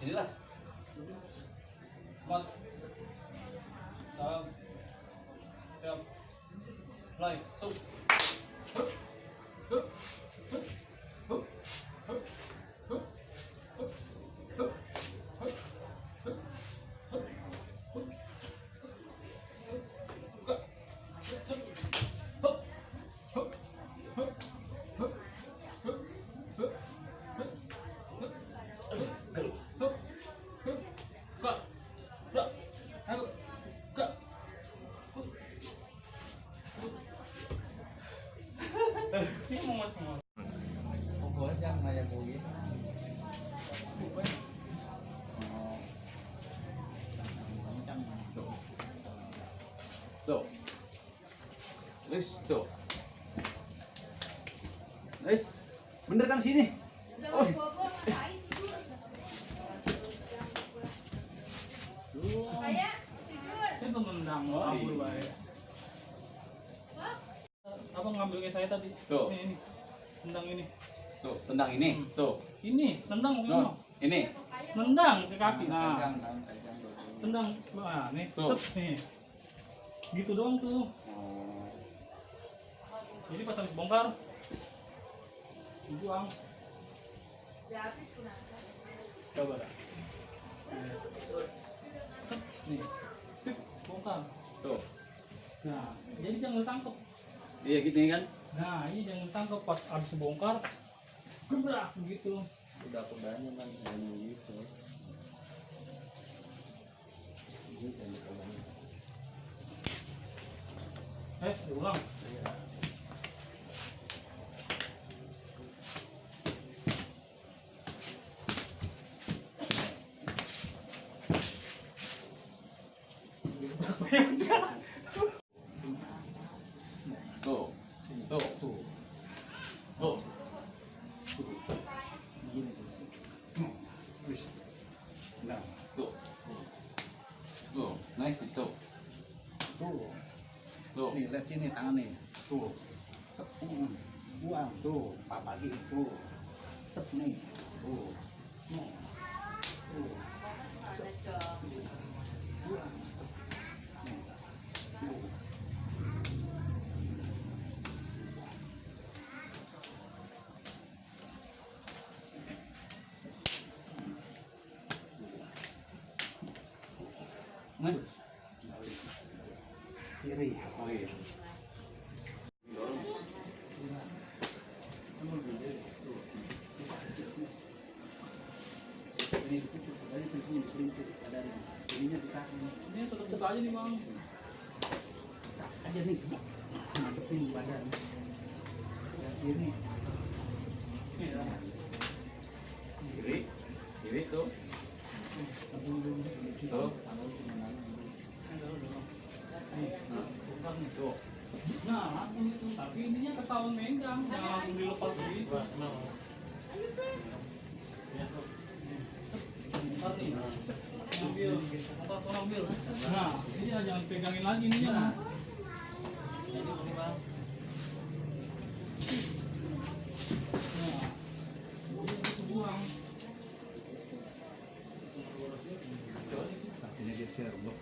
inilah. Mat. Salam. Siap. Mulai. So. Ini mau mas mau. Pokoknya jangan kayak gue. Tuh. Wis tuh. Wis. Bener kan sini? Oh. Itu tendang kabur baik. Apa ngambil kayak saya tadi? Tuh. Ini. Tendang ini. Tuh, tendang ini. Tuh. Ini, tendang No, ini. Nendang ke kaki. Nah, Pegang. tendang. Nah, nih. Tuh. Set, nih. Gitu doang tuh. Oh. Jadi pas habis bongkar dibuang. Coba dah. Set, nih. Tik, bongkar. Tuh. Nah, jadi jangan tangkap. Iya gini kan? Nah, ini jangan tangkap pas habis bongkar. Gebrak begitu. Udah kebanyakan kan gitu. Diulang. Tuh. Tuh. Tuh. Tuh. Gini tuh. Wis. Nah, tuh. Tuh, naik itu. Tuh. Tuh. Nih, lihat sini tangan nih. Tuh. Sep. Buang tuh. Papa lagi tuh. Sep nih. Tuh. Nih. Tuh. Sep. Buang. Nih. Tuh. Nah. Kiri. Oh iya. Ini ditutup, tadi pintunya diperintis, ada ininya ditahan. Ini tetap aja nih, Bang. Tak aja nih, mantepin badan. Dan kiri. Iya. Kiri. Kiri tuh. Tuh. Tuh. Nah, langsung itu. Tapi intinya ketahuan megang, jangan langsung dilepas gitu. Ntar nih, ambil, atas orang ambil. Nah, ini jangan pegangin lagi ininya. Ini Bang. Nah, ini buang. Ini dia Sherlock.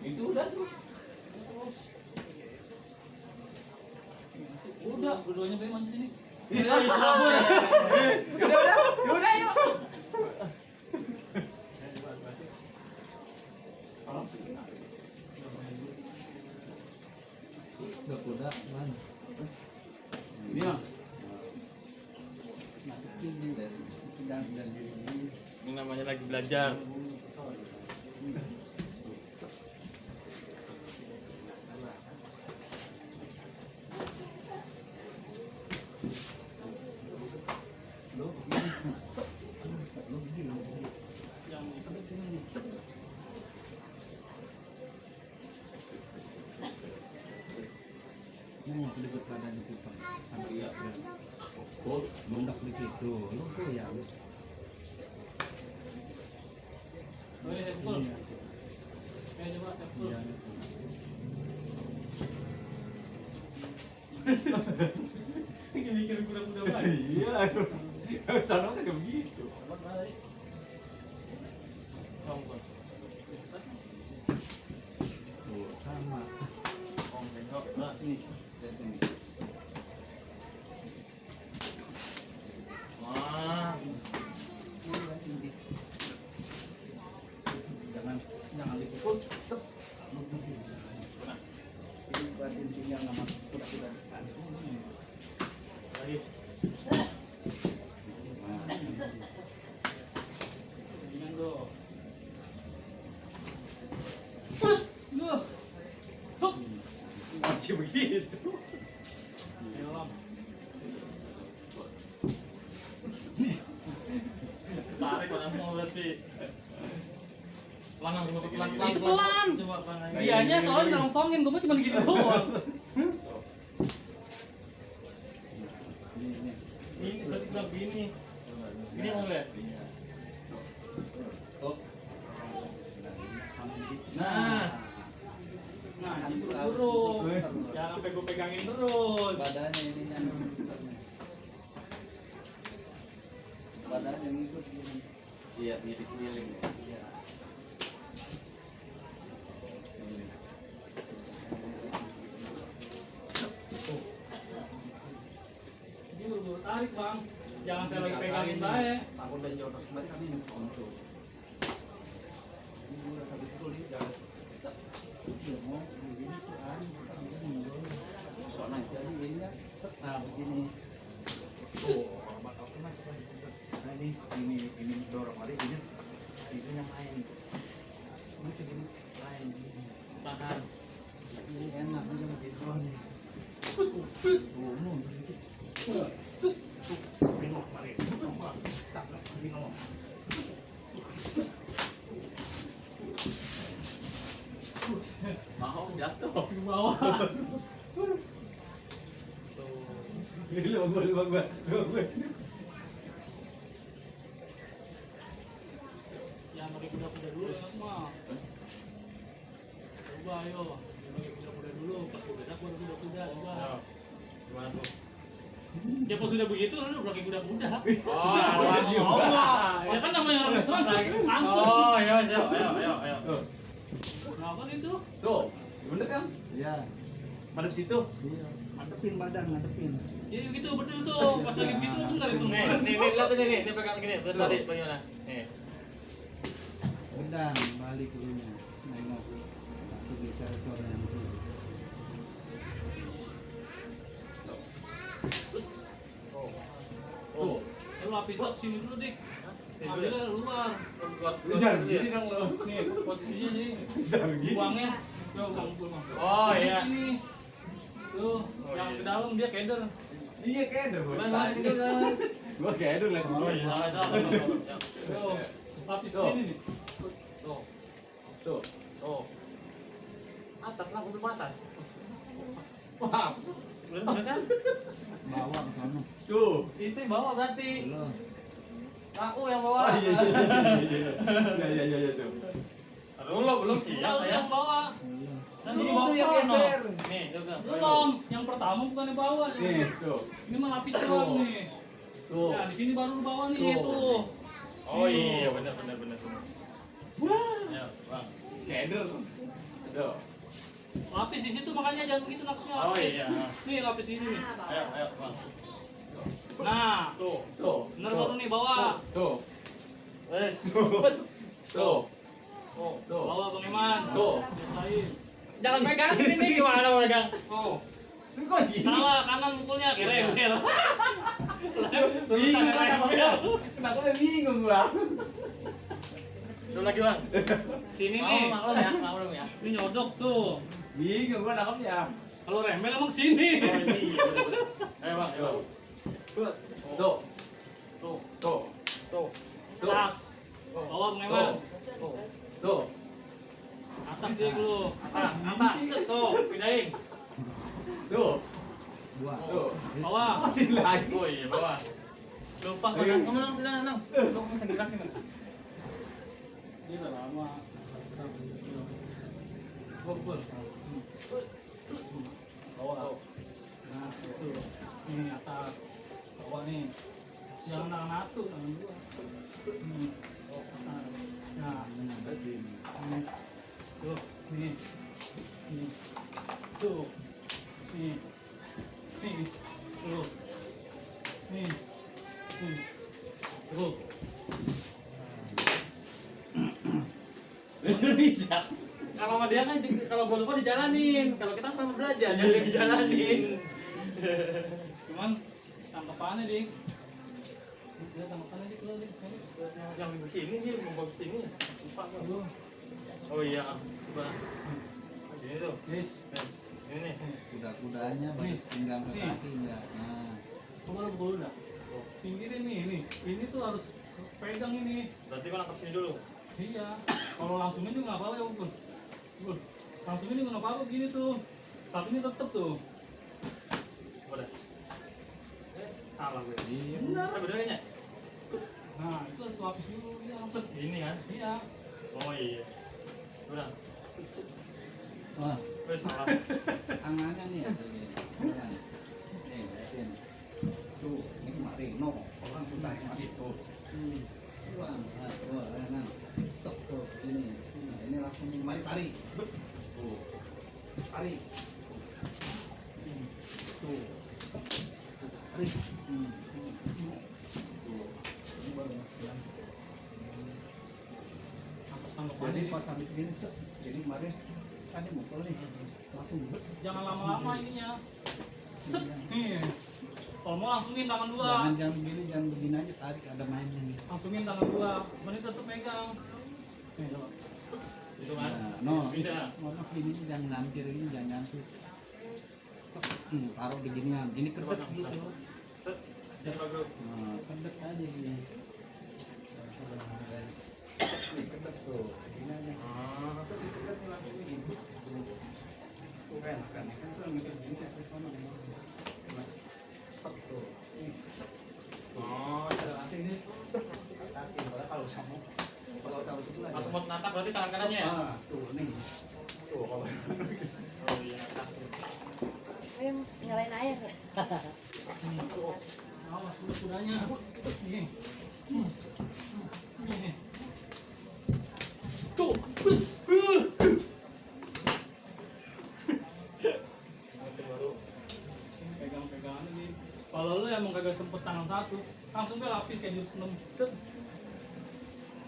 Itu udah tuh. Terus. Udah, dua-duanya pengen manjat ini. Iya, boleh. Udah yuk. Udah kuda mana? Ini ya. Masukin dan diri ini. Ini namanya lagi belajar. Yang itu Ini yang kelibet badan itu Pak. Iya. Oh, Bundak di situ. Lu tuh yang boleh full. Kayak coba full. Iya. mikir kuda-kuda banget. Iya. Sana kayak begitu. Sama. Nih, lihat ini. Wah, Ini. Jangan dipukul. Sep. Ini buatin tinggal nama kuda-kuda. lagi. Jangan dong. Masih begitu. Dalam. Tarik langsung berarti. Pelan coba pelan. Itu pelan. Coba pelan. Dianya soalnya ngerongsongin, gue cuma gitu doang. Ini. Ini berarti bilang gini. Ini mau lihat. Oh. Nah. Nah, itu terus. Jangan sampai gue pegangin terus. Badannya ini badannya ngikut gini. Iya, miring. Iya. Ini buru-buru tarik bang. Jangan saya lagi pegangin baik. Aku udah jodoh kembali kami ini kontrol. Ini udah sampai betul nih jangan. Iya mau begini tuh soalnya jadi ini ya begini. Oh, bakal kena nah ini dorong lagi ini yang main. Ini segini lain. Tahan. Ini enak aja begitu nih. Minum mari. Tak minum. Mau jatuh. Ke bawah. Ini bang. Jangan pakai kuda-kuda dulu ya mah. Coba ayo. Jangan pakai kuda-kuda dulu. Pas gue beda baru kuda-kuda. Coba. Ayo. Gimana tuh? Ya pas sudah begitu lu pakai kuda-kuda. Oh, Ya kan namanya orang Islam langsung. Oh, ayo. Kenapa itu? Tuh, bener kan? Iya. Madep situ. Iya. Ngadepin badan, ngadepin. Ya gitu betul tuh. Pas lagi begitu bentar itu. Nih, lihat ini nih, pegang gini, tarik bagaimana? Nih. Gendang balik dulunya. Nengok. Satu bisa soalnya. Oh. Lu lapis sini dulu dik. Ambilnya luar. Jangan gini dong lo. Nih posisinya nih. Jangan gini. Buangnya. Coba bang pukul bang. Oh, Di iya. sini. Tuh, yang ke dalam dia keder. Iya keder gue. Mana itu kan? Gue keder liat. Oh iya, salah. Tuh, lapis Tuh. sini nih. Tuh, Tuh. tuh. Atas lah, belum atas. Wah. Bener kan? Bawa ke sana. Tuh. Itu yang bawa berarti. Belum. Aku yang Oh bawa. iya tuh. Belum siap Yang ya. bawah. Belum. Dan Sini di bawah tuh yang sono. geser. Nih, coba. Belum, yang pertama bukan di bawah. Nih, tuh. Ini mah lapis doang nih. Tuh. Ya, di sini baru di bawah nih Tuh. tuh. Oh iya, benar. Ya, Bang. Keder. Tuh. Lapis di situ makanya jangan begitu nafsunya Oh, lapis. iya. Nih lapis ini nih. Ayo, Bang. Nah, Tuh. Tuh. bener baru nih bawah. Tuh. Wes. Tuh. Oh, Tuh. Bawah Bang Iman. Tuh. Biasain. jangan pegang ini gimana mau pegang? Tuh. Ini kok gini? Salah kanan mukulnya keren. Bingung kan aku. Kenapa bingung gua? Dulu lagi, Bang. Sini nih. Maklum ya. Ini nyodok tuh. Bingung gua nangkapnya. Kalau rembel emang sini. Oh iya, betul. Ayo, Bang. Ayo. Tuh. Tuh. Tuh. Tuh. Atas. Bawah Bang Iman. Tuh. Tuh. Atas dia dulu. Atas. Tuh, pindahin. Tuh. Dua. Tuh. Bawah. Masih lagi. Oh iya, bawah. Lupa kan? Kamu nang sudah nang. Lu bisa gerakin. Dia udah lama. Pukul. Bawah. Nah, tuh. Ini atas. Bawa nih. Jangan tangan satu, tangan dua. Nah, nih. Tuh, nih. Nih. Tuh. Nih. Nih. Tuh. Nih. Nih. Tuh. Indonesia. Kalau sama dia kan kalau gua lupa dijalanin. Kalau kita sama belajar jangan dijalanin. Cuman tangkapannya ding. Dia tangkapannya di keluar ding. Yang di sini nih, mau ke sini. Lupa gua. Aduh. Oh iya, coba. Ini tuh. Yes. Ini nih. Kuda-kudanya baris pinggang ke kaki enggak. Nah, Coba lu pukul dah. Pinggirin nih, ini. Ini tuh harus pegang ini. Berarti gua nangkap sini dulu. Iya. Kalau langsungin juga nggak apa-apa ya pukul. Pukul. Langsungin juga nggak apa-apa gini tuh. Tapi ini tetep tuh. Boleh. Salah gue. iya. Benar. Benernya. Nah, itu harus lapis dulu. Iya, langsung. Ini kan. Iya. Oh iya. Udah. Wah, Wes salah. tangannya nih ya. Kan. Nih, liatin. Tuh, ini Marino. Orang sudah mati tuh. Wah, nah. Tok tuh ini. Nah, ini langsung mari tarik. Tuh. Tarik. Tuh. Tarik. Tuh. Ini baru masuk. Tangkapannya. Jadi pas habis gini set. Jadi kemarin kan ini mukul nih. Langsung bet. Jangan lama-lama ininya. Set. Nih. Kalau mau langsungin tangan dua. Jangan begini aja tarik ada mainnya nih. Langsungin tangan dua. Menit tetep pegang. Nih, coba. Itu kan. Nah, no. Bisa. Ngomong ini jangan nampir ini jangan nampir. Taruh di ginian. Ini kedek gitu. Coba bro. Nah, kedek aja gini. Ini kedek tuh. Gini aja. Ah. Kedek langsung gitu. Tuh kan tuh mikir gini saya telepon sama. Tuh. Ini. Oh, Nanti ini hati kalau sama kalau tahu itu lah. langsung mau natap berarti tangan kanannya ya? Ah, tuh nih. Tuh kalau Oh iya, natap. Ayo nyalain air. Nih, tuh. Awas kudanya. Nih. Nih. Tuh. Baru. Ini pegang-pegangan ini. Kalau lu emang kagak sempet tangan satu, langsung gue lapis kayak jus 6. Set.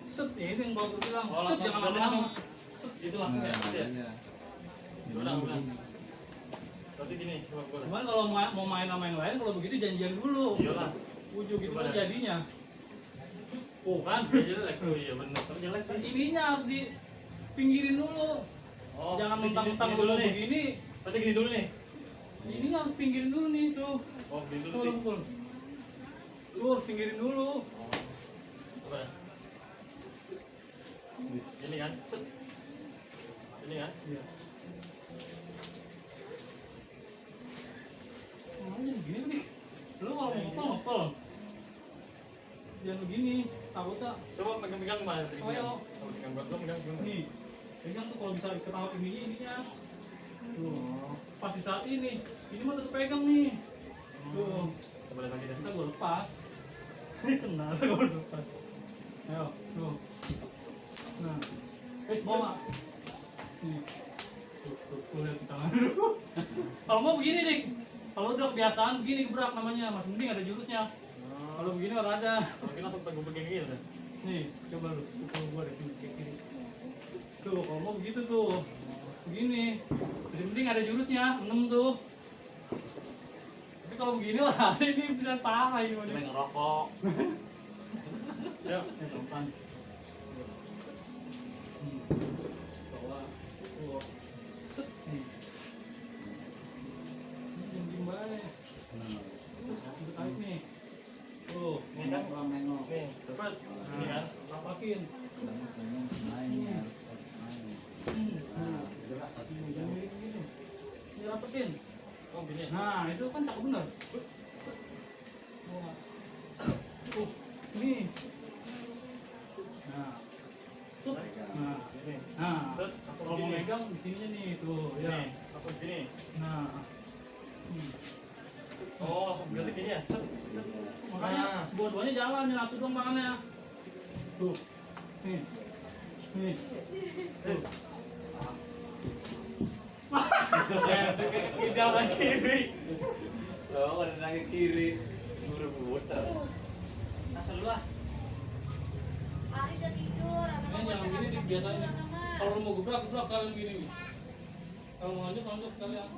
Set, ya ini yang gua bilang. Oh, Set, langsung jangan berarti lama-lama. langsung. Set, itu langsung ya. Set ya? iya. Udah. Berarti gini, coba gua. Cuman kalau mau main sama yang lain, kalau begitu janjian dulu. Iyalah. Ujung gitu Coba kan dah. jadinya. Oh kan? Dia jelek tuh, iya bener. Tapi jelek sih. Ininya harus di pinggirin dulu. Oh, Jangan berarti mentang-mentang gini dulu dulu nih. begini. Berarti gini dulu nih. Ini harus pinggirin dulu nih tuh. Oh, gini dulu Tuh, nih. pukul. Lu harus pinggirin dulu. Oh. Coba ya. Ini kan. Set. Ini kan. Iya. Makanya begini nih. Lu kalau mau ngepel. Jangan begini, takutnya. Coba pegang-pegang gimana? Ayo. Oh, pegang buat lo, pegang. Nih, pegang tuh kalau bisa ketawa ininya. Tuh, pas di saat ini mah tetap pegang nih. Tuh, Coba lihat lagi deh. kita gue lepas. Ini kena, gue lepas. Ayo, tuh. Nah, bawa. Nih, tuh lihat di tangan. Kalau mau begini dik, kalau udah kebiasaan begini gebrak namanya, mas mending ada jurusnya. Kalau begini nggak ada. Kalau kita langsung pegang gini kan. Nih, coba lu, pukul gua dari sini ke kiri. Tuh, kalau mau begitu tuh, begini. Jadi penting ada jurusnya, 6 tuh. Tapi kalau begini lah, ini bisa parah ini. Kita ngerokok. Ya. Depan. Bawa, tuh. Set, nih. Ini diem baik. Set, kita tarik nih. Tuh, Ini kan. Orang nengok. Nih, cepet. Ini kan. rapakin. Mainnya. Nah, Gerak tapi jangan gini. Ini rapakin. Oh, gini. Nah, itu kan cakep bener. Wah. Nih. Nah. Tuh. Nah. Ini. Nah. Set, langsung Kalau mau gini. megang di sininya nih, tuh, ya. Nih, langsung gini. Nah. Oh, berarti gini ya? Set. Makanya Nah. dua-duanya jalan, yang satu dong tangannya. Tuh. Nih. Nih. Terus. Tidak lagi kiri. Loh, ada nangis kiri. Buru-buru. Asal lu lah. Ari udah tidur, anak Ini jangan gini nih biasanya. Kalau lu mau gebrak kalian gini nih. Kalau mau lanjut kalian.